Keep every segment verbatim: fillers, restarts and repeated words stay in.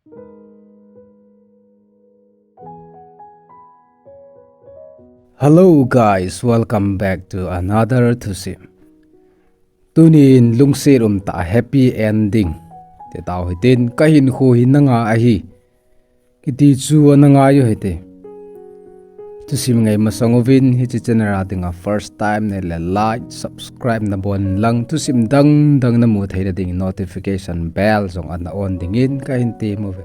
Hello guys, welcome back to another thusim. Tunin lungset umtah happy ending ti tau hitin, kahinkho hi nanga ahi kiti chu ana ngai u hite. Thusim ngai masang uvin hiche channel a dinga first time nahi le like, subscribe nabon lang, thusim dang dang namu theina ding notification bell jong ana on dingin kahin tem uve.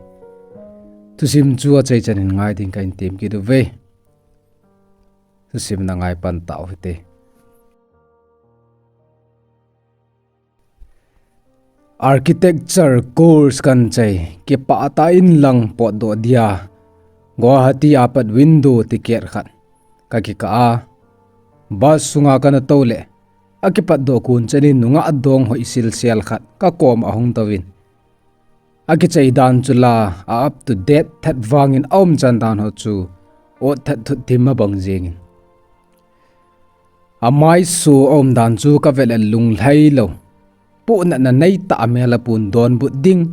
Thusim chu achaichan in ngai ding kahin tem kit uve. Thusim na ngai pan tau hite. Architecture course kan chai, kipah tah in lang potdoh dia Guwahati a pat window ticket khat kakikah a, bus sunga kana tou le, akipatdoh kon chan in nungah dong hoi silsel khat kakom a ahung touvin, akichai dan chu la a up to date thet vangin aumchan dan ho chu ot thet thut thim abang jengin, amaiso aum dan chu kavet le lunglhai lou, pohnatna neitah a mel a pon donbut ding,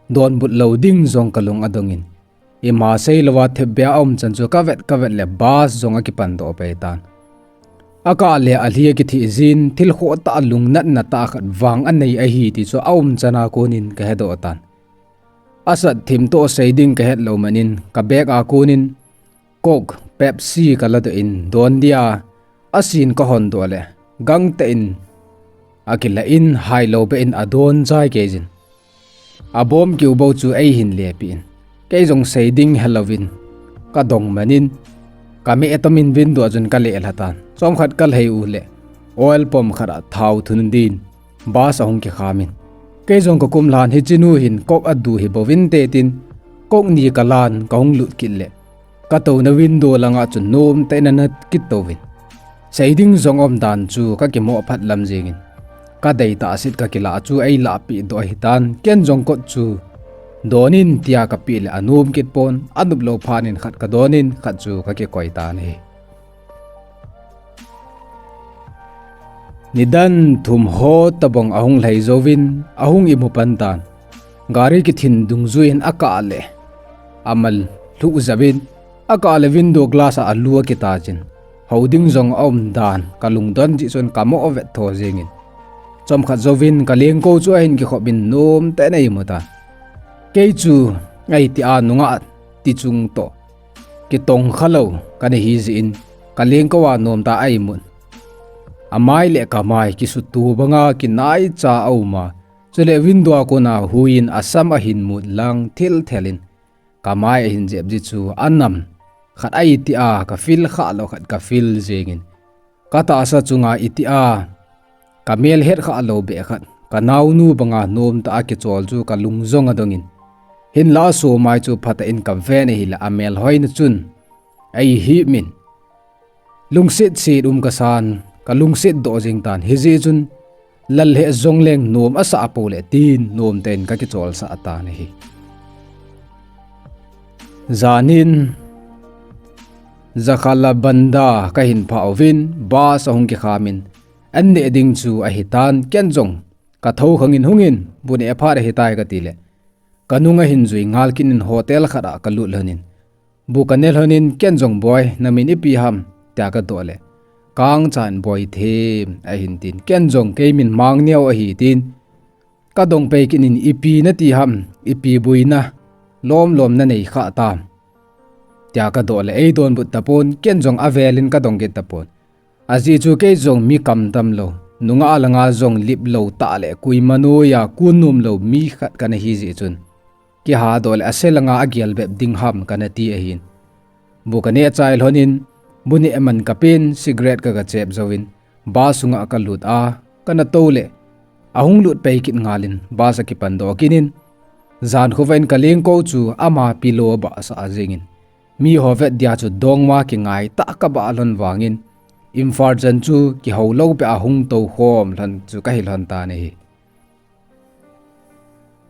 donbut lou ding jong kalung adongin, ima seilouva thipbeh a aumchan chu kavet kavet le bus jong akipandoh pei tan. Akah le alhi akithih jin, thil khoh tah lungnatna tah khat vang anei ahi ti chu aumchan a konin kahedoh tan. Asat thim toh sei ding kahet lou manin, kabag a konin Coke, Pepsi kaladoh in don dia asin kahondoh le, gangtah in akilah in hailou beh in adon chai kei jin. Abom kiu bou chu eihin lepeh in, kei jong sei ding helouvin kadong manin, kameh tomin window a chun kalelha tan. Chomkhat kalhai u le, oil pump khat a thao thun din bus ahung kikhamin, kei jong kakum lhan hichenu hin Coke adu hibouin te tin, Coke ni kalan kahung lut kit le, katouna window langa chun nomtah in ana kitouvin, sei ding jong aum dan chu kakimoh phat lam jengin, kadeitah set kakilah chu eilahpeh doh ahitan, ken jong kot chu donin tia kapeh le anom kit pon, anop lou phatnin khat kadonin khat chu kakikoi tan ahi. Nidan thum ho tobang ahung lhai jouvin ahung imu pan tan. Gari kithin dungjui in akah le, amal lhuh jep in, akah le window glass a alu akitachin, hou ding jong aum dan kalungdon jeh chun kamoh vet tho jengin, chomkhat jouvin kalengkou chu ahin kikhopin nomtah in eimu tan. Kei chu ahitia nungah tichung toh kitongkha lou kana hijeh in, kalengkou a nomtah a eimun, amai le kamai kisuto banga kinaicha auma, chule window a kona huiyin asam ahin mut lang thilthelin, kamai ahin jep jeh chu anam khat ahitia kafeel khah lou khat kafeel jengin, katahsa chunga itia kamel het khah lou beh khat, kanaonu banga nomtah a kichol chu kalung jong adongin, hinlah asomai chu phatah in kaven ahile amelhoina chun eihipmin, lungsetset um kasan, kalungset doh jeng tan, hijeh chun lal heh jongleng nom asah pou le tin nomtah in kakicholsah tan ahi. Janin Jakhalabanda kahin phah uvin bus ahung kikhamin, an neh ding chu ahitan, ken jong kathou khangin hungin, bu neh phat ahitai katile, kanung ahin jui ngal kit in hotel khat a kalut lhonin, bu kane lhonin, ken jong, Boi, namin ipi ham? tia kadoh le, Kangchan Boithem ahin tin, ken jong, Kei min Mangneo ahi, tin, kadong pei kit in, Ipi nati ham? Ipi boina lomlom nanei khah tam? tia kadoh le, eidonbut tapon, ken jong avelin kadong kit tapon. Ajeh chu kei jong mi kamtam lou, nungah langa jong lip lou tah le koima noiya kon nom lou mi khat kana hijeh chun, kihadoh le ase langa agel bep ding ham kana ti ahin. Bu kaneh chai lhonin, bu neh man kapen, cigarette kagachep jouvin, bus sunga kalut a, kana tou le, ahung lut pei kit ngalin bus akipandoh kit in, jan khovah in kalengkou chu ama pillow abahsah jengin, miho vet dia chu dongma kingaitah kabah lhon vangin, Imphal chan chu kihou lou beh a hung tou khom lhon chu kahi lhon tan ahi.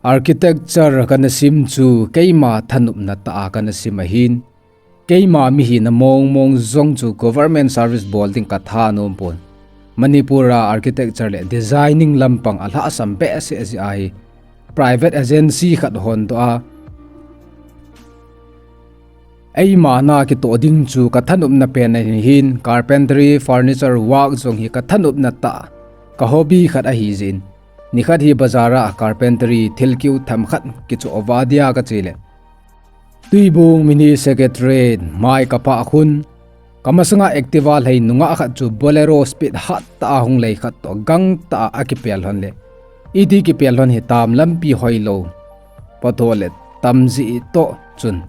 Architecture kana sim chu keima thanopna tah a kana sim ahin, keima mihina mongmong jong chu government service bol ding kathanom pon. Manipur a architecture le designing lampang alhahsam behseh jeh ahi, private agency khat hondoh a, Eima na kitoh ding chu ka thanopna pen ahin, carpentry furniture work jong hi ka thanopna tah, ka hobby khat ahi jeh in, nikhat hi bazar a carpentry thil kiu themkhat kichoh uva dia ka che le, Tuibong Mini Secretariat mai ka pha khun, ka masanga Activa lhei nungah khat chu Bolero speed hat tah a hung lei khat toh gangtah a akipel lhon le, iti kipel lhon hitam lampi hoilou, potdoh le tamji toh chun,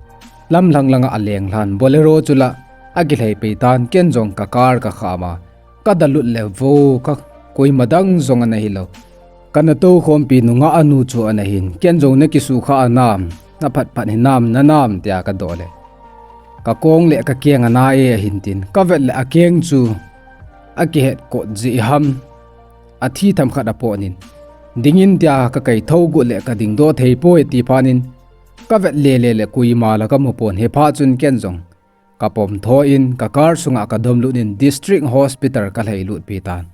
lamlhang langa aleng lhan Bolero chu la akilhei pei tan, ken jong ka car ka kham a, ka da lut le vo, ka koima dang jong ana hilou. Ka natou khompi nungah anu chu ana hin, ken jong na kisukha a nam, na phatphat hi nam, na nam tia ka doh le, ka kong le ka keng ana e ahin tin, ka vet le akeng chu akihet kot jeh ham, athi themkhat apoh in, dingin tia ka kai thou gu le ka dingdoh thei poi ti phat in, ka vet le le le koima la ka mu pon, hiphat chun ken jong ka pom tho in, ka car sunga ka dom lut in, District Hospital ka lhei lut pi tan.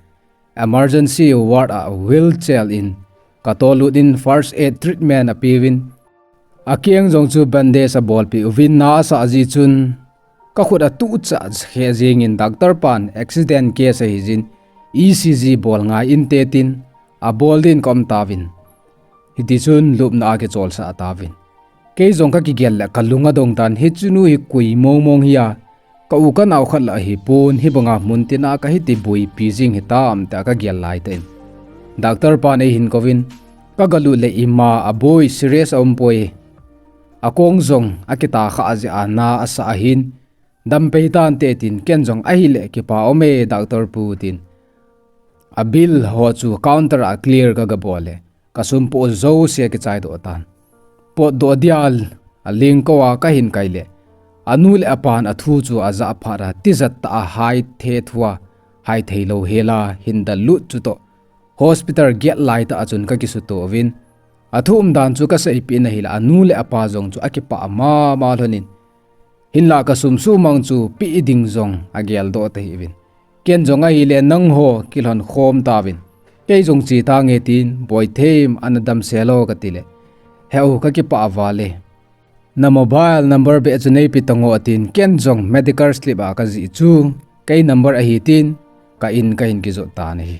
Emergency ward a wheelchair in ka tol lut in, first aid treatment apeuvin, akeng jong chu bandage abolpi uvin, na asah ji chun ka khut atuh cha khe jingin, doctor pan accident case ahi jin, E C G bol ngai inte tin, abol din ka um tauvin. Hiti chun lupna a kichol sah tauvin. Kei jong ka kigel le ka lung adong tan, hiche nu hi koi mong mong hi a, ka u ka nao khat la ahi pon, hibanga mun tina ka hiti boipi jing hitam tia ka gel lai tah in, doctor pan eihin kouvin, ka galut le ima aboi, serious aum poi, akong jong akita kha jeh a na asah ahin, dam pei tante tin, ken jong ahile kipa um e doctor pu tin, a bill ho chu counter a clear ka gabol le, ka sum po jouse kichai doh tan. Potdoh dia aling kou a ka hin kai le, anu le apan athu chu ajah phat a, tijat tah a hai the thua, hai thei lou hela hin da lut chu toh, hospital gate lai tah a chun ka kisuto uvin, athu umdan chu ka seipeh in ahile, anu le apa jong chu akipah mama lhon in, hinla ka sum sumang chu pe ding jong agel doh tahih uvin. Ken jong ahile nangho kilhon khom tauvin, kei jong che tange tin, Boithem ana damsel o ka ti le, He u, ka kipah val e. Na mobile number beh chu neipe tang o atin, ken jong medical slip a ka jih chu kei number ahi tin, ka in ka hin kijot tan ahi.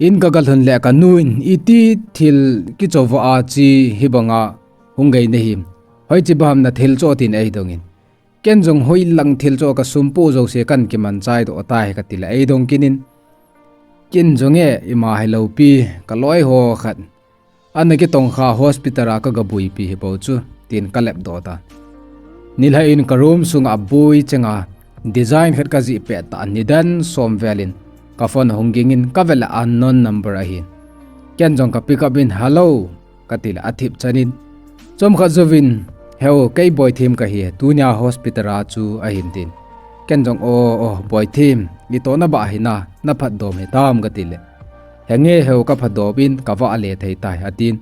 In ka ga lhun le ka nu in, Iti thil kichoh va a chi hibanga hung gei nahim? Hoiche ba ham na thil choh? tin eidong in. Ken jong hoilang thil choh, ka sum po jouse kan kiman chai doh tai ka ti le eidong kit in. Ken jong e, ima hilou pi, ka loi ho khat ana kitongkha hospital a ka ga boipi hi bou chu, tin ka lep doh tan. Nilhah in ka room sunga boi chenga design khat ka jih pet tah, nidan som vel in ka phone ahung ging in, ka vet le unknown number ahin. Ken jong ka pick up in, Hello, ka ti le athip chan in, chomkhat jouvin, He u, kei Boithem ka hi, tunia hospital a chu, ahin tin. Ken jong, O, o, Boithem, itoh na bah hi na, na phatdom hitam? ka ti le, Henge he u, ka phatdom in, ka vah le thei tai, atin.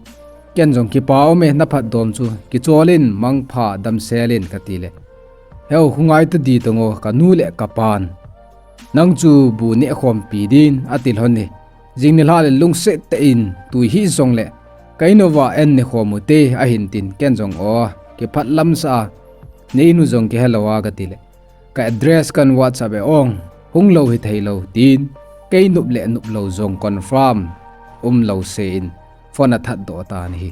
Ken jong, Kipa um e, na phatdom chu, kichol in, mangpha, damsel in, ka ti le, He u, hung ngai ta di tang o, ka nu le ka pan nang chu bu neh khompi din, ati lhon e. Jing nilhah le lungset tah in tui hih jong le ka in uva an ne khom u te, ahin tin, ken jong, O, kiphat lam sah a, na in u jong kihe lou a, ka ti le, Ka address kan WhatsApp e ong, hung lou hithei lou, tin, kei nop le nop lou jong confirm um lou se in phone athat doh tan ahi.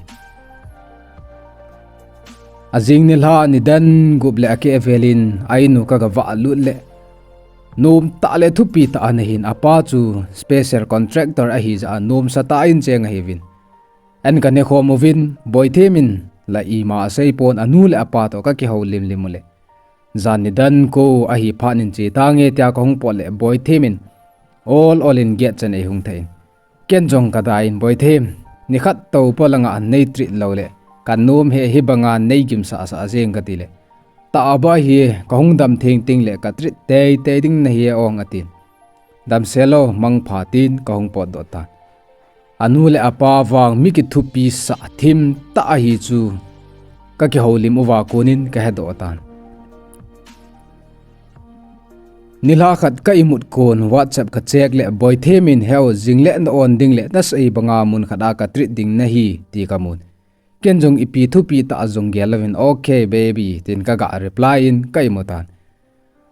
Ajing nilhah nidan gup le akeh vel in a in u ka ga vah lut le, nom tah le thupi tah ana hin, apa chu special contractor ahi jeh a nomsa tah in cheng ahiuvin. An ka ne khom uvin, Boithem in la ima asei pon, anu le apa toh ka kihoulim lim u le, jan nidan ko ahi phat in che tange tia ka hung pot le, Boithem in ol ol in gate chan eihung thah in, ken jong ka da in, Boithem, nikhat tou po langa nei treat lou le ka nom he, hibanga nei gimsah sah jeng, ka ti le, Tah a ba hi, ka hung dam theng teng le ka treat teitei ding nahi e ong, atin. Damsel o, mangpha, tin ka hung potdoh tan. Anu le apa vang mi kithupi sah thim tah ahi chu ka kihoulim uva kon in ka hedoh tan. Nilhah khat ka imut kon WhatsApp ka check le, Boithem in, He u, jing le na on ding le na sei banga mun khat a ka treat ding nahi, ti ka mun. Ken jong ipi thupi tah jong gel louvin, "Okay, baby," tin ka ga reply in ka imu tan.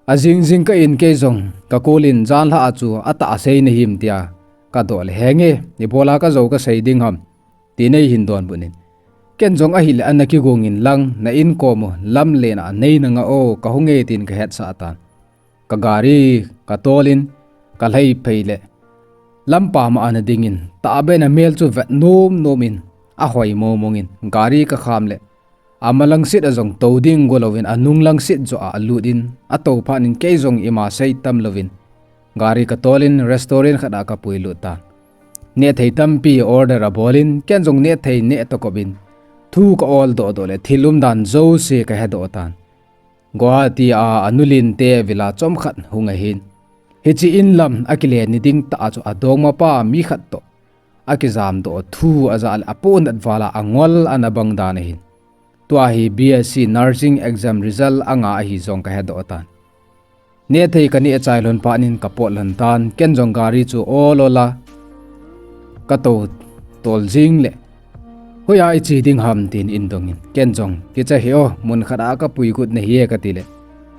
Ajing jing ka in kei jong ka call in, "Janhi a chu atah sei nahim?" tia ka doh le, "Henge, ibola ka jou ka sei ding ham?" tin eihin donbut in. Ken jong, "Ahile ana kigong in lang, na inkom u lam le na nei na nga o, ka hung e," tin ka hetsah tan. Ka gari ka tol in ka lhai phei le, lampa ma ana ding in, tahbeh in amel chu vet nom nom in, ahoi mong mong in gari ka kham le, amalang sit a jong tou ding go louvin, anung lang sit joh a alut in, atou phat in kei jong ima sei tam louvin, gari ka tol in restaurant khat a ka puilut tan. Neh thei tampi order abol in, ken jong neh thei neh tokop in, thu ka ol doh doh le thil umdan jouse ka hedoh tan. Guwahati a anu lin te villa chomkhat hung ahin. Hiche in lam akile ni ding tah a chu adongmapa mi khat toh akijam doh thu ajah le, apohnat val a angol ana bang dan ahin. Tua hi B S C nursing exam result anga ahi jong ka hedoh tan. Neh thei ka neh chai lhon phat in ka pot lhon tan, ken jong gari chu ol ol a ka tou tol jing le, "Hoiya iche ding ham?" tin eidong in, ken jong, "Kicha hih o, mun khat a ka puigut nahi e," ka ti le,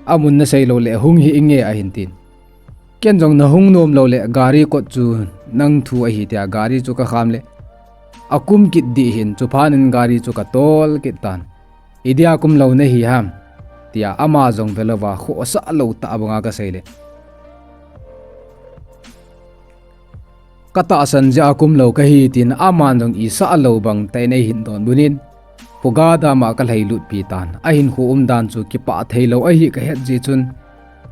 "Amun nasei lou le hung hih inge," ahin tin. Ken jong, "Na hung nom lou le gari kot chu nang thu ahi," tia gari chu ka kham le, akum kit dih hin, chuphat in gari chu ka tol kit tan. "Idia kum lou nahi ham?" tia ama jong ve louva khohsah lou tah banga ka sei le, "Ka tahsan jeh a kum lou kahi," tin aman jong isah lou bang tah in eihin donbut in, Khuga dam a ka lhailut pi tan. Ahinkho umdan chu kipah thei lou ahi ka het jeh chun,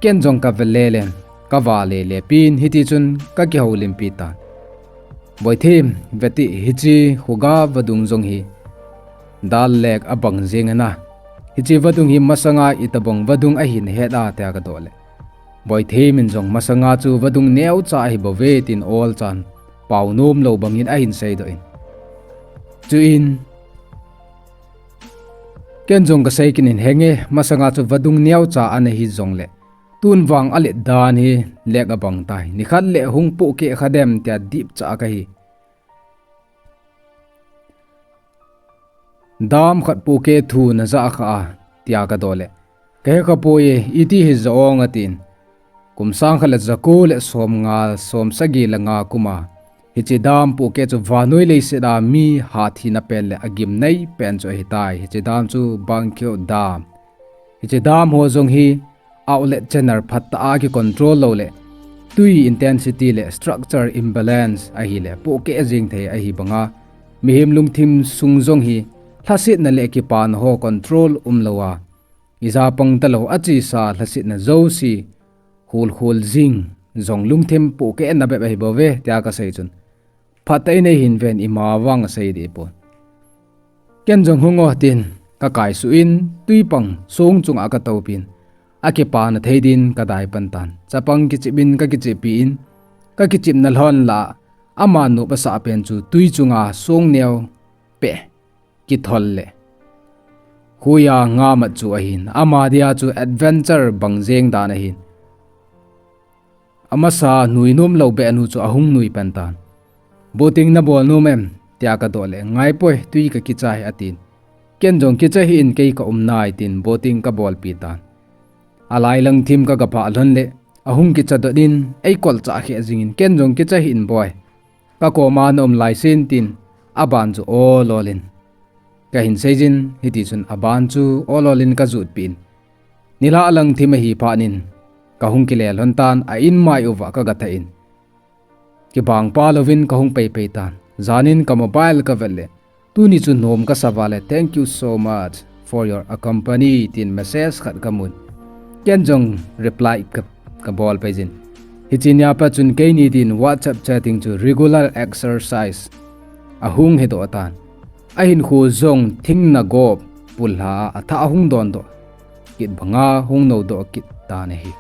ken jong ka ve le le, ka va le le pin, hiti chun ka kihoulim pi tan. "Boithem, ve tih, hiche Khuga vadung jong hi Dal Lake abang jeng ana. Hiche vadung hi masanga itobang vadung ahi nahet a?" tia ka doh le, Boithem in jong, "Masanga chu vadung neocha ahi bouve," tin ol chan pao nom lou bangin ahin seidoh in. Chuin ken jong ka sei kit in, "Henge, masanga chu vadung neocha ana hi jong le, tun vang alet dan hi lake abang tai. Nikhat le hung pohkeh kha dem tia dipcha kahi. Dam khat pohkeh thu najah kha a?" tia ka doh le, "Ka he kha poi e, iti hi ja ong," atin. Kum sang khat le ja ko le som nga, som sagi le nga kum a hiche dam pohkeh chu vannoi leiset a mi hathina pen le agimnei pen chu ahitai. Hiche dam chu Bangkeo Dam. Hiche dam ho jong hi outlet channel phatah a kicontrol lou le, tui intensity le structure imbalance ahile pohkeh jeng thei ahi banga, mihem lungthim sung jong hi lhasetna le kipana ho control umlou a, ija pang talou achesa lhasetna jouse khol khol jing jong lungthim pohkehna bep ahi bouve, tia ka sei chun, "Phatah in eihin ven, ima vang asei dih pon." Ken jong, "Hung o," tin ka kaisuh in, tui pang song chunga ka toupin, akipana thei din ka dai pan tan. Chapang kichip in ka kichippi in, ka kichipna lhon lah a, ama nop asah pen chu tui chunga song neo peh kithol le, khuiya nga mat chu ahin, ama dia chu adventure bang jeng dan ahin. Amasa nui nom lou beh nu chu ahung nui pan tan. "Boating nabol nom em?" tia ka doh le, "Ngai poi, tui ka kicha hi," atin. Ken jong, "Kicha hih in, kei ka um nai," tin boating ka bolpi tan. Alai lang thim ka ga phah lhon le, ahung kicha dot in, eikolchah kheh jingin, ken jong, "Kicha hih in boi, ka koma na um lai sen," tin aban chu ol ol in ka hin seijin, hiti chun aban chu ol ol in ka jutpi in, nilhah lang thim ahi phat in ka hung kile lhon tan, a in mai uva ka ga thah in, kibang pa louvin ka hung peipei tan. Jan in ka mobile ka vet le, tuni chu nom ka sa val le, "Thank you so much for your company," tin message khat ka mun. Ken jong reply ka, ka bol peijin. Hiche nia pat chun keini din WhatsApp chatting chu regular exercise ahung hedoh tan. Ahinkho jong thing nagop pulha a athah ahung dondoh kit banga hung nodoh kit tan ahi.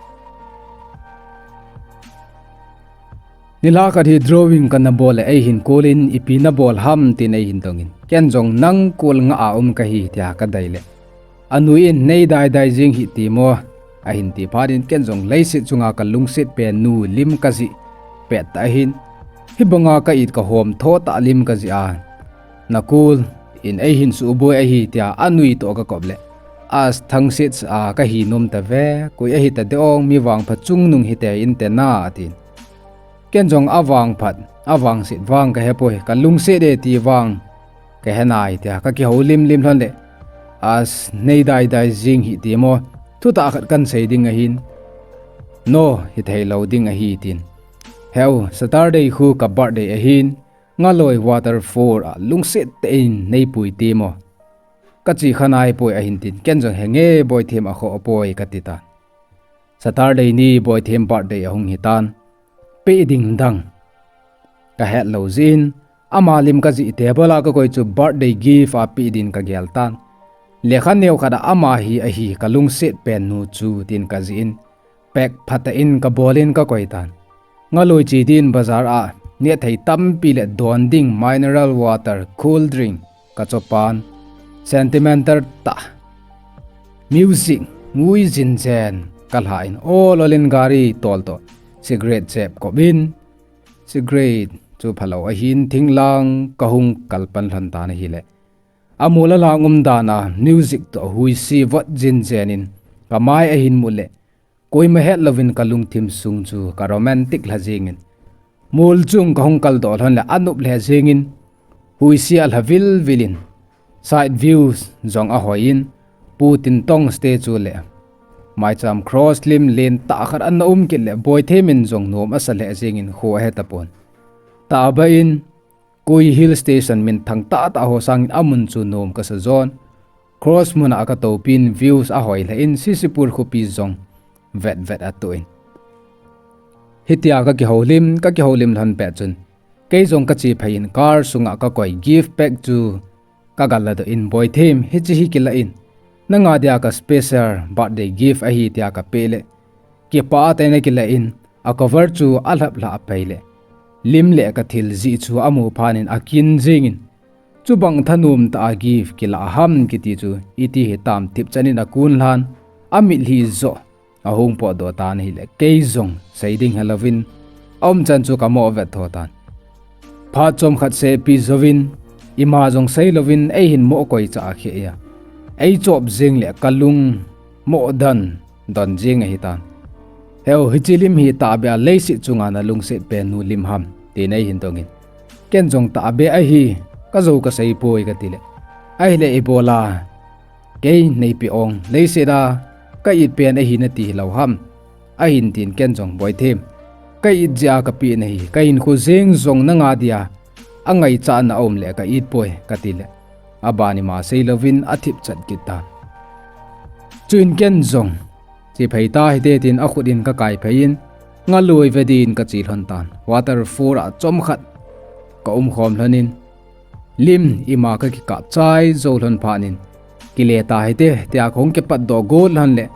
Nilhah khat hi drawing kana bol le, eihin call in, "Ipi nabol ham?" tin eihin dongin, ken jong, "Nang call nga a um kahi," tia ka dei le, anui in, "Nei dai dai jing hih ti mo?" ahin ti phat in, ken jong, "Leiset chunga ka lungset pen nu lim ka jih pet tah ahin, hibanga ka it ka hom tho tah lim ka jih a, na call in eihin suboi ahi tia anui toh kakop le, as thangset sa a kahi nom tave, koi ahi tadeh ong, mi vangpha chungnung hite inte na, atin. Ken jong avangphat, avangset vang kahepoi, kalungset e ti vang kahe nai tia kakihoulim lim lhon le, as nei daidai jing hih ti mo, thutah khat kahin sei ding ahin, no hithei lou ding ahi, tin. Heu, Saturday khu ka birthday ahin, Ngaloi waterfall a lungset tah in neipui ti mo, kache kha naipoi, ahin tin, ken jong henge Boithem akhoh poi kati tan. Saturday ni Boithem birthday ahung hitan, peh ding dang kahet lou jeh in, ama lim kajih table a kakoi chu birthday gift a peh din kagel tan. Lekha neo khat a ama hi ahi kalungset pen nu chu tin kajih in, pack phatah in kabol in kakoi tan. Ngaloi che din bazar a nehthei tampi le don ding mineral water, cool drink kachopan, sentimental tah music ngui jinjen kalha in, ol ol in gari tol toh cigarette chep kop in, cigarette chu phalou ahin, thinglang kahung kalpan lhon tan ahile, amol alang umdan a music toh huise vot jinjen in kamai ahin mut le, koima hetlouvin kalungthim sung chu ka romantic lha jengin, mol chung kahung kaldoh lhon le anop lheh jengin, huise alha vilvil in, side views jong ahoi in, Pu Tintong statue le maicham cross lim lentah khat ana um kit le, Boithem in jong nom asa lheh jengin kho ahetapon. Tahbeh in, koi hill station minthang tahtah ho sangin amun chu nom kasa jon. Cross mun a katoupin views ahoi lheh in, Sisipur khopi jong vetvet atoh in. Hitia kakihoulim, kakihoulim lhon pet chun, kei jong kache phei in car sunga kakoi, gift pack chu kaga ladoh in, Boithem, hiche hi kilah in, nanga dia ka special birthday gift ahi tia kapeh le, kipah tah in akilah in, a cover chu alhap lhah pai le, lim le kathil jih chu amu phat in akin jengin, chubang thanom tah a gift kilah ham kiti chu iti hitam thipchan in akun lhan, amitlhi joh ahung potdoh tan ahile, kei jong sei ding helouvin, aumchan chu kamoh vet tho tan. Phat chomkhat sehpi jouvin, ima jong seilouvin eihin moh koicha a kheh a, eichop jeng le kalung moh dan don jeng ahitan. Heu, hiche lim hi tahbeh a leiset chunga nalungset pen nu lim ham, tin eihin dongin, ken jong tahbeh ahi, kajou kasei poi katile, ahile ibola kei neipeh ong, leiset a ka it pen ahi nati hilou ham, ahin tin, ken jong, Boithem, ka it jeh a kapeh nahi, kahinkho jeng jong nanga dia angaichatna aum le ka it poi katile, aban ima seilouvin athipchat kit tan. Chuin ken jong, che phei tahite tin akhut in kakai phei in, Ngaloi ve din kache lhon tan. Waterfall a chomkhat kaumkhom lhonin, lim ima kakikap chai jou lhon phat in, kile tahite tia kahung kipatdoh got lhon le,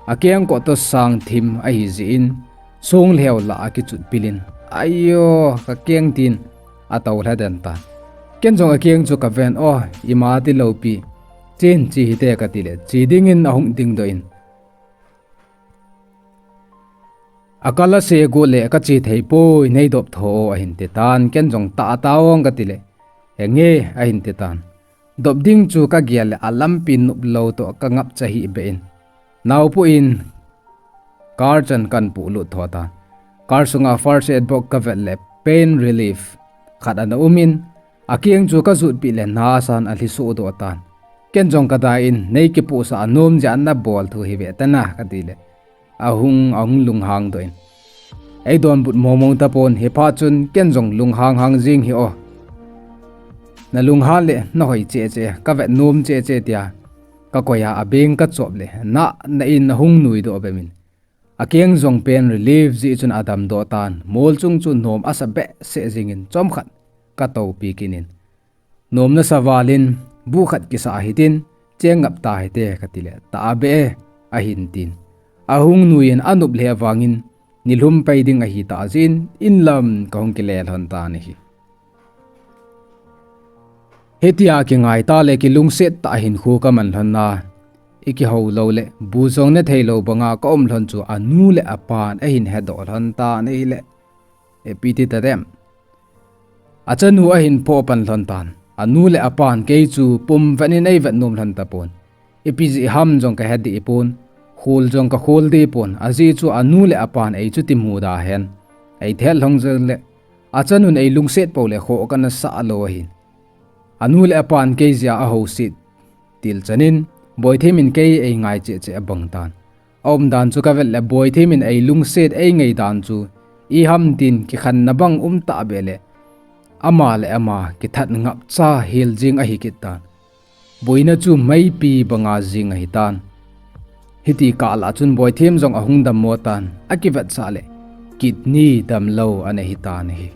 akengkoh toh sang thim ahijeh in, songlheo lah a kichut pil in, aiyo, kakeng, tin atou lhaden tan. Ken jong akeng chu kaven, o, ima tilou pi, chen che hite katile, che dingin ahung dingdoh in, akal ase got le kache theipoi, neidop tho o, ahin titan, ken jong tah tah ong katile, henge, ahin titan. Dop ding chu kagel le alampi noplou toh kangapcha hih beh in, naopoh in car chan kahin puhlut tho tan. Car sunga first aid box kavet le pain relief khat ana um in, akeng chu kajutpeh le nasan alhi sohdoh tan. Ken jong kadai in, nei kipohsah nom jeh a nabol thu hi ve tana katile, ahung, ahung lunghang doh in, eidonbut mongmong tapon, hiphat chun ken jong lunghang hang jeng hi o. Nalunghan le nahoi cheh cheh, kavet nom cheh cheh tia kakoi a, abeng kachop le, nah, nah in ahung nuidoh bep in, akeng jong pain relief jeh chun adamdoh tan, mol chung chu nom asa behseh jengin chomkhat katoupi kit in, nom nasa val in, bu khat kisah hitin, cheng ngap tahite katile, tahbeh e, ahin tin, ahung nui in, anop lheh vangin, nilhum pai ding ahitah jeh in, inlam kahung kile lhon tan ahi. Hitia kingaitah le kilungset tah hinkho kaman lhon a, ikihou lou le bu jong netheilou banga kaum lhon chu anu le apan ahin hedoh lhon tan ahile, ipi ti tadem, achanu ahin phoh pan lhon tan. Anu le apan kei chu pum vet in eivet nom lhon tapon. Ipi jeh ham jong kahe deh pon. Khol jong kakhol deh pon. Ajeh chu anu le apan ei chu ti muda hen. Eithet lhon jongle, achanun eilungset pou le khoh kana sah lou ahin. Anu le apan kei jeh a ahouset til chanin, Boithem in kei eingai cheh cheh abang tan. Aumdan chu kavet le Boithem in eilungset eingai dan chu, iham tin kikhenna bang um tahbeh le, ama le ama kithat ngapcha hel jeng ahi kit tan. Boina chu meipi banga jeng ahitan. Hiti kah lah chun Boithem jong ahung dammo tan, akivetsah le, kidney damlou ana hitan ahi.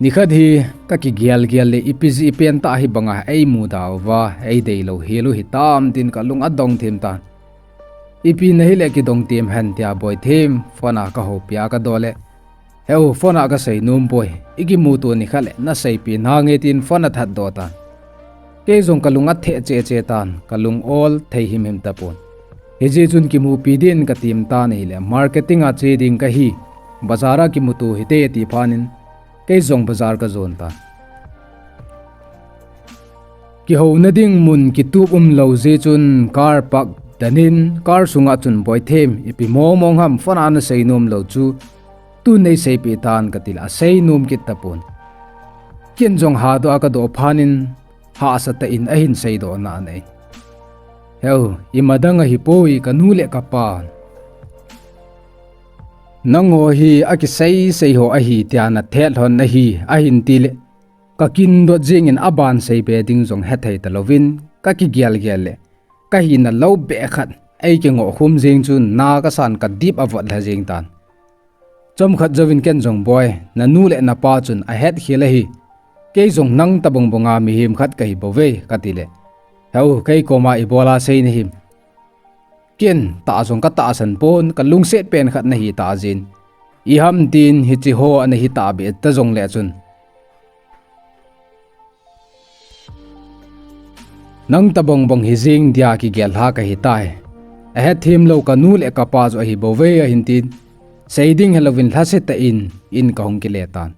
Nikhat hi kakigelgel le ipi jeh pen tah hibanga eimuda uva, eideilou hel u hitam tin kalung adong them tan. Ipi nahile kidong tem hen tia Boithem phone a kahoupi a kadoh le, Heu, phone a kasei nom poi, ikimuto nikhat le naseipeh nange tin phone athatdoh tan. Kei jong kalung atheh cheh cheh tan, kalung ol thei himhim tapon. Hijeh chun kimupi din katem tan ahile, marketing a che ding kahi, bazar a kimuto hite ati phatnin, kei jong bazar kajon tan. Kihouna ding mun kitup umlou jeh chun car park danin, car sunga chun Boithem, ipi mongmong ham phone a nasei nomlou chu, tun neiseipeh tan katile asei nom kit tapon. Ken jong hadoh a kadoh phatnin, hahsatah in ahin seidoh nanei. Heu, imadang ahipoi kanu le kapa. Nangho hi akiseisei ho ahi tia nathet lhon ahi, ahin tile, kakindot jengin aban seibe ding jong hethei talouvin, kakigelgel le, kahina lou beh khat, eikingoh khum jeng chun na kasan kadip avot lha jeng tan. Chomkhat jouvin ken jong, Boi, nanu le napa chun ahetkhel ahi. Kei jong nang tobang banga mihem khat kahi bouve, katile, Heu, kei koma ibola sei nahim? Ken tah jong katahsan pon, kalungset pen khat nahi tah jeh in, iham tin hiche ho ana hi tahbeh ta jongle chun, nang tobang bang hijeng dia kigel lha kahitai. Ahetthemlou kanu le kapa chu ahi bouve ahin tin, sei ding helouvin lhasetah in, in kahung kile tan.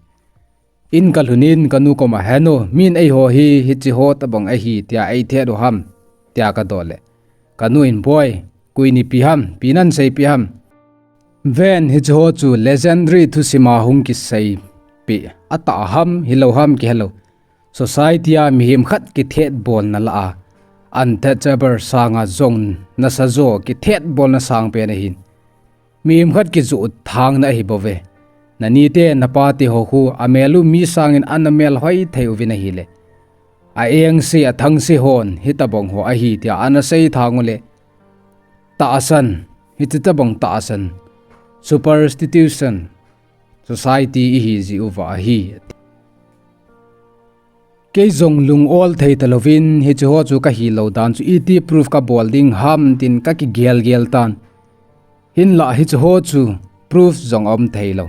In kalhunin kanu koma, Henu, min eiho hi hiche ho tobang ahi tia eithet u ham? tia kadoh le, kanu in, Boi, koi in ipi ham, ipi nahin seipeh ham? Ven, hiche ho chu legendary thusima hung kiseipeh, atah ham hilou ham kihelou, society a mihem khat kithetbolna lah a, untouchable sanga jong nasajo kithetbolna sangpen ahin, mihem khat kijoh thangna ahi bouve. Nanite napate ho khu amel u mi sangin ana melhoi thei uvin ahile, a engse athangse hon hitobang ho ahi tia ana seithang ule, tahsan, hiche tobang tahsan, superstition, society ihi jeh uva ahi. Kei jong lung ol thei talouvin, hiche ho chu kahilou dan chu iti proof kabol ding ham tin kakigelgel tan. Hinlah hiche ho chu proof jong aum theilou.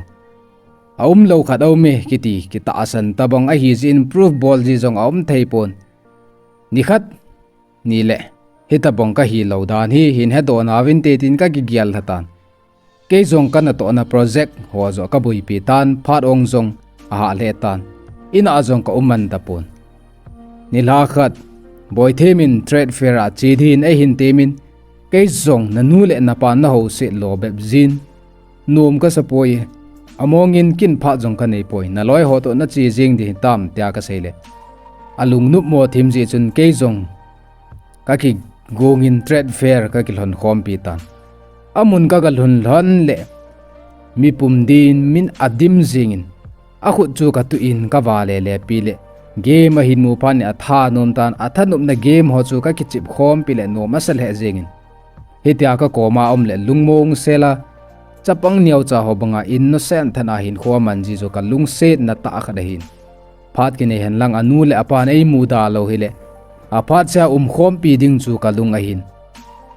Aumlou khat aume kiti, kitahsan tobang ahi jeh in proof bol ji jong aum theipon. Nikhat, nile, hitobang kahilou dan hi hin hedoh nauvinte tin kakigel lha tan. Kei jong kanatohna project ho joh kaboipi tan, phat ong jong ahah lheh tan. In a jong kaum man tapon. Nilhah khat, Boithem in trade fair a che din eihin temin, kei jong nanu le napan nahouset lou bep jeh in, nom kasapoi, amongin kin phat jong kaneipoi, naloi ho toh nache jeng ding hitam tia kaseile, alungnopmo thim jeh chun kei jong kakigongin trade fair kakilhon khompi tan. Amun kagalhun lhon le, mipum din min adim jengin, akhut chu katuh in kavale lepi le, game ahin mu phatnin athanom tan, athanopna game ho chu kakichep khompi le nom asa lheh jengin, hitia kakoma aum le lungmong sela, chapang neocha ho banga innocent than a hinkho aman ji chu kalungsetna tah khat ahin. Phat kinei henlang anu le apan eimuda lou hile, aphat sea umkhompi ding chu kalung ahin.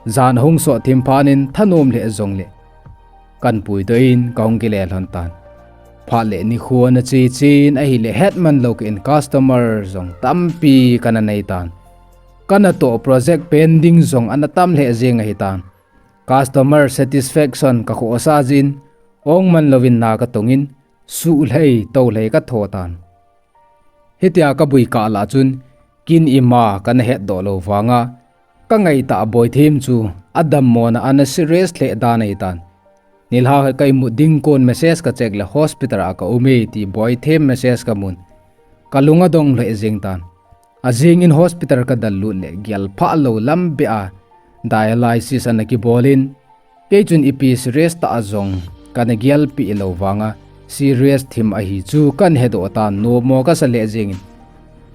Jan ahung sot thim phatnin thanom lheh jongle, kanpuidoh in kahung kile lhon tan. Phat le nikho ana che chen ahile hetman lou kah in customer jong tampi kana nei tan. Kanatoh project pending jong ana tam lheh jeng ahitan. Customer satisfaction kakhohsah jeh in, ong man louvin na katongin, suhlhei toulhei katho tan. Hitia kabui kah lah chun, kin ima kana hetdoh lou vanga, kangaitah Boithem chu adammona ana serious lheh dan ahitan. Nilhah ka imut ding kon message kacheck le hospital a kaume ti Boithem message kamun. Kalung adong lheh jeng tan. Ajingin hospital kadallut le gelphah lou lam beh a dialysis ana kibolin, kei chun ipi serious tah jong kana gelpeh lou vanga, serious thim ahi chu kahin hedoh tan, nommo kasa lheh jengin.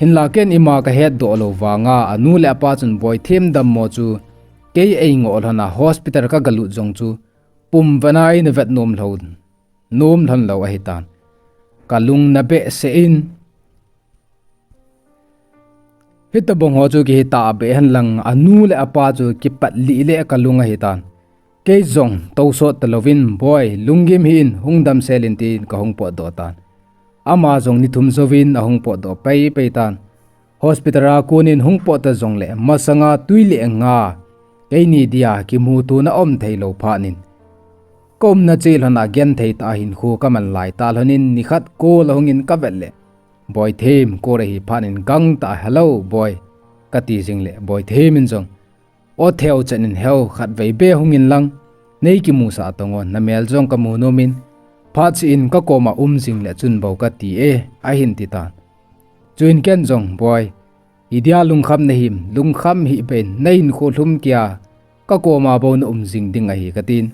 Hinlah ken ima kahetdoh lou vanga, anu le apa chun Boithem dammo chu kei eingoh lhona hospital kagalut jong chu pum vena eina vet nom lhon, nom lhon lou ahitan. Kalung ana behseh in, hitobang ho chu kihi tahbeh henlang, anu le apa chu kipat lih le kalung ahitan. Kei jong tousot talouvin, Boi, lunggim hih in, hung damsel in tin kahung potdoh tan. Ama jong ni thum jouvin ahung potdoh peipei tan. Hospital a konin hung pot ta jongle masanga twi le nga keini dia kimuto na um theilou phatnin, kaumna cheh lhon a genthei tah a hinkho kaman lai tah lhonin, nikhat call ahungin kavet le Boithem call ahi phatnin, gangtah a, "Hello, Boi," kati jing le Boithem in jong, "O, theu chan in heu, khatvei beh hungin lang, nei kimusah tong o, namel jong kamu nomin, phat cheh in kakoma um jing le chun bou kati e," ahin titan. Chuin ken jong, "Boi, idia lungkham nahim, lungkham hih beh in, nahinkho lhum keiya kakoma bou na um jing ding ahi," katin.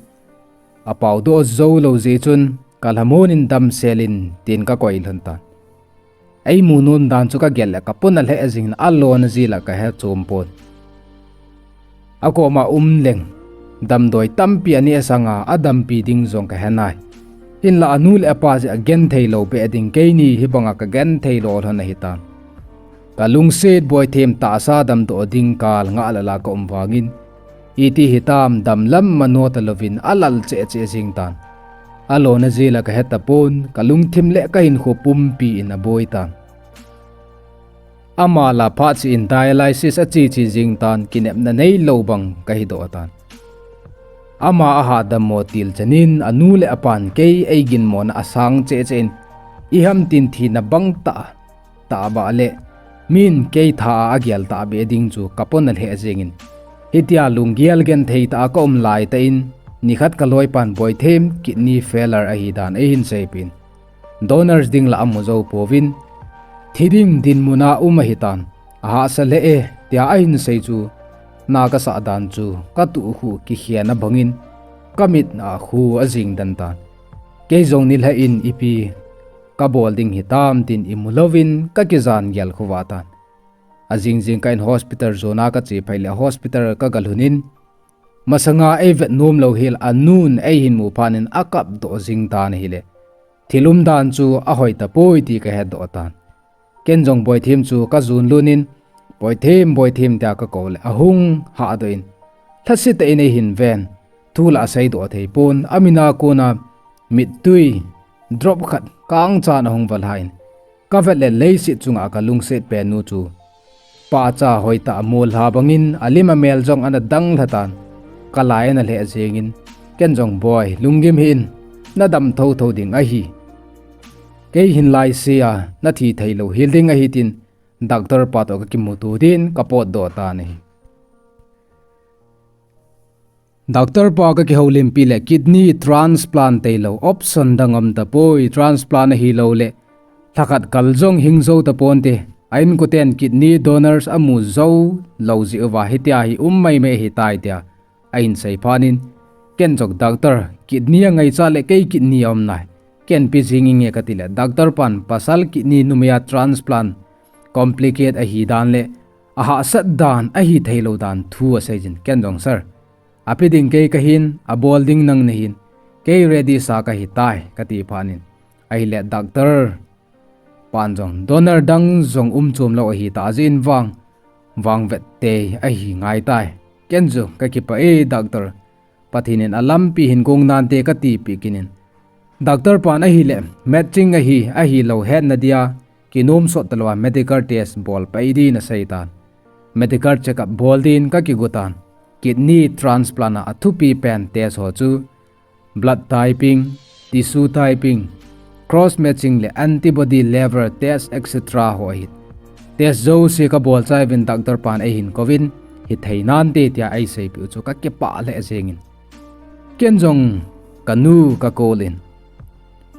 Apaodoh joulou jeh chun, "Kalhamon in damsel in," tin kakoi lhon tan. Eimu nom dan chu kagel le kapona lheh jengin, alona jeh la kahe chom pon. Akoma um leng, damdoi tampi aneh sanga adampi ding jong kahe nai. Hinlah anu le apa jeh a genthei lou beh ding, keini hibanga kagenthei lou lhon ahitan. Kalungset Boithem tahsa damdoh ding kal ngah lala kaum vangin, iti hitam, dam lam mano talouvin alal cheh cheh jeng tan. Alona jeh la kahe tapon, kalungthim le kahinkho pumpi in aboi tan. Ama la phat cheh in dialysis ache che jeng tan, kinepna neilou bang kahidoh tan. Ama ahah dammo til chanin, anu le apan kei eiginmona asang cheh cheh in, iham tin thina bang tah tahbeh le, min kei tha a agel tahbeh ding chu kapona lheh jengin, hitia lunggel genthei tah a kaum laitah in, nikhat kaloipan Boithem kidney failure ahi dan eihin seipeh in, donors ding la amu jou pouvin, thi ding dinmun a um ahitan, ahahsa lheh e, tia ahin sei chu, na kasah dan chu katuh khu kikhen a bangin, kamit a khu ajing den tan. Kei jong nilhah in ipi kabol ding hitam tin imu louvin kakijan gel khovah tan. Ajing jingkah in hospital jona kache phei le hospital kagalhun in, masanga eivet nom lou hel anun eihin mu phatnin akapdoh jing tan ahile, thil umdan chu ahoi tapoi ti kahetdoh tan. Ken jong Boithem chu kajon lhun in, "Boithem, Boithem," tia kakou le ahung hahdoh in, lhasetah in eihin ven, thu la aseidoh thei pon, amin a kona mittwi drop khat kangchan ahung valha in, kavet le leiset chunga kalungset pen nu chu pahcha hoitah a amol lha bangin alim amel jong ana dang lha tan, kalai ana lheh jengin, ken jong, "Boi, lunggim hih in, nadam thotho ding ahi. Kei hin laisea nathi theilou hel ding ahi," tin, doctor pa toh kakimuto din kapotdoh tan ahi. Doctor pa kakihoulimpi le kidney transplant tailou option dang um tapoi, transplant ahilou le lhakhat kal jong hing jou taponte, a inkoten kidney donors amu jou lou jeh uva hitia hi um maimai ahitai tia ahin sei phatnin, ken jong, "Doctor, kidney angaichat le kei kidney aum nai, ken pe jing inge," kati le doctor pan pasal kidney numei a transplant complicate ahi dan le ahahsat dan, ahi theilou dan thu asei jin, ken jong, "Sir, ape ding kei kahin, abol ding nang nahin, kei ready sa kahitai," kati phatnin, ahile doctor pan jong, "Donor dang jong um chom lou ahitah jeh in vang, vangvet tei ahi ngaitai. Ken jong kakipah e, doctor. Pathen in alampi hin gong nante," katipeh kinin, doctor pan ahile, "Matching ahi, ahilou hetna dia kinomsot talou a medical test bol pai din," asei tan. Medical checkup bol din kakigo tan. Kidney transplant a athupi pen test ho chu blood typing, tissue typing, cross matching le antibody level test, et cetera ho ahi. Test jouse kabol chai uvin doctor pan eihin kouvin, hithei nante tia eiseipeh u chu kakipah lheh jengin. Ken jong kanu ka call in.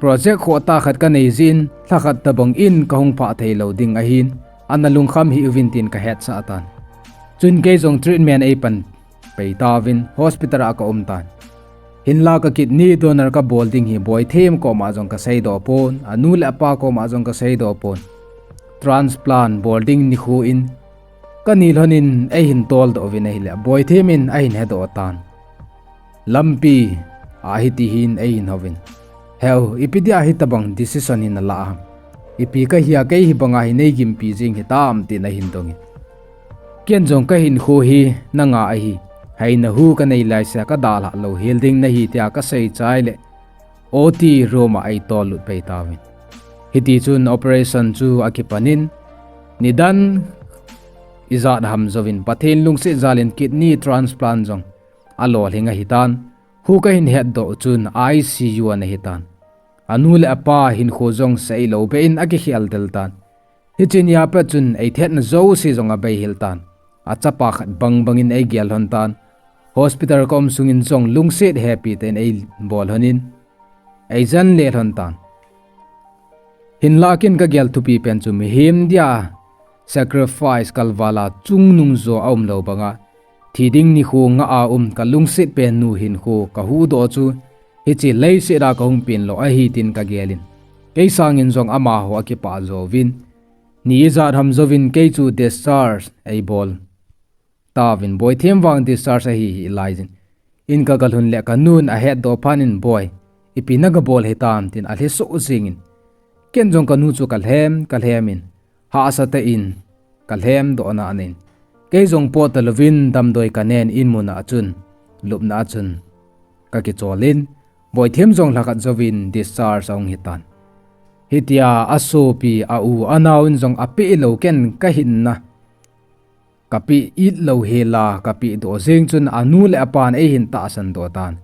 Project khohtah khat kanei jin, lhakhat tabang in kahung phah thei lou ding ahin, ana lungkham hih uvin tin kahetsah tan. Chun kei jong treatment eipan pei tauvin, hospital a kaum tan. Hinla ka kidney donor kabol ding hi Boithem koma jong kaseidoh pon, anu le apa koma jong kaseidoh pon. Transplant bol ding nikho in, kani lhon in eihin toldoh uvin ahile, Boithem in ahin hedoh tan. Lampi a hiti hin eihin houvin. Heu, ipi dia hitabang decision hi nalah ham? Ipi kahia, kei hibanga hi neigimpi jing hitam tin ahin dongin. Ken jong kahinkho hi nanga ahi. Heina hu kanei laise kadalhah lou hel ding nahi tia kasei chai le, O T room a eitol lut pei tauvin. Hitichun operation chu akipanin, nidan ijat ham jouvin Pathen lungset jalin kidney transplant jong alolhing ahitan. Hu kahin hetdoh chun I C U ana hitan. Anu le apa hinkho jong seilou beh in akikhel del tan. Hiche nia pat chun eithetna jouse jong abeihel tan. Achapa khat bangbang in eigel lhon tan. Hospital kaum sungin jong lungset hepi tah in eibol lhonin, eijen le lhon tan. Hinla ken kagel thupi pen chu mihem dia sacrifice kalvala chungnung jo aumlou banga, thi ding nikho ngah a um kalungset pennu hinkho kahuhdoh chu, hiche leiset a kahung penlou ahi tin kagelin, kei sangin jong amaho akipah jouvin, ni ijat ham jouvin kei chu discharge eibol tauvin, Boithem vang discharge ahi hih laijin. In kagalhun le kanun ahetdoh phatnin, Boi, ipi nagabol hitam tin alhisoh jengin. Ken jong kanu chu kalhem, kalhemin, hahsatah in kalhemdoh nanin, kei jong pot talouvin damdoi kanen in muna chun, lupna a chun kakicholin, Boithem jong lhakhat jouvin discharge ahung hitan. Hitia asopi, a-u anaovin jong apehlou ken kahinna kapeh it lou hela kapehdoh jeng chun anu le apan eihin tahsandoh tan.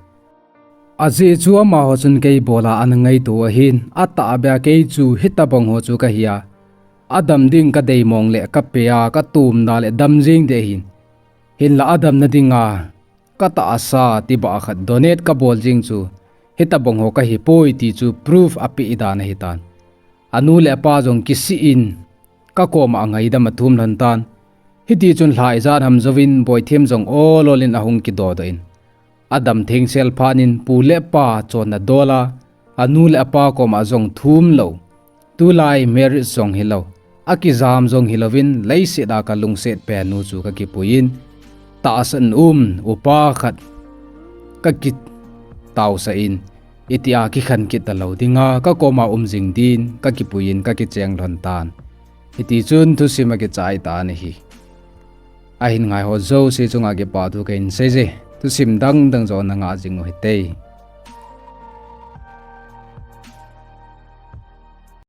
Ajeh chu amaho chun kei bola ana ngaito ahin, atahbeh a kei chu hitobang ho chu kahia, adam ding kadeimong le kapea katomna le dam jeng ding ahin. Hinla adamna dinga katahsa tibah khat donate kabol jeng chu hitobang ho kahipoi ti chu proof apeh dan ahitan. Anu le apa jong kisih in kakoma angaidam athum lhon tan. Hitichun lha ijat ham jouvin Boithem jong ol ol in ahung kidodoh in, adam thengsel phatnin pu le pa chonna dola, anu le apa koma jong thumlou, tulai marriage jong hilou, akijam jong hilouvin leiset a kalungset pennu chu kakipuiyin, tahsan um upa khat kakitaosah in, itia kikhen kit talou dinga kakoma um jing din kakipuiyin kakicheng lhon tan. Hitichun thusim akichai tan ahi. Ahin ngaiho jouse chunga kipathu kahin seije. Thusim dangdang jong nangah jing uhite.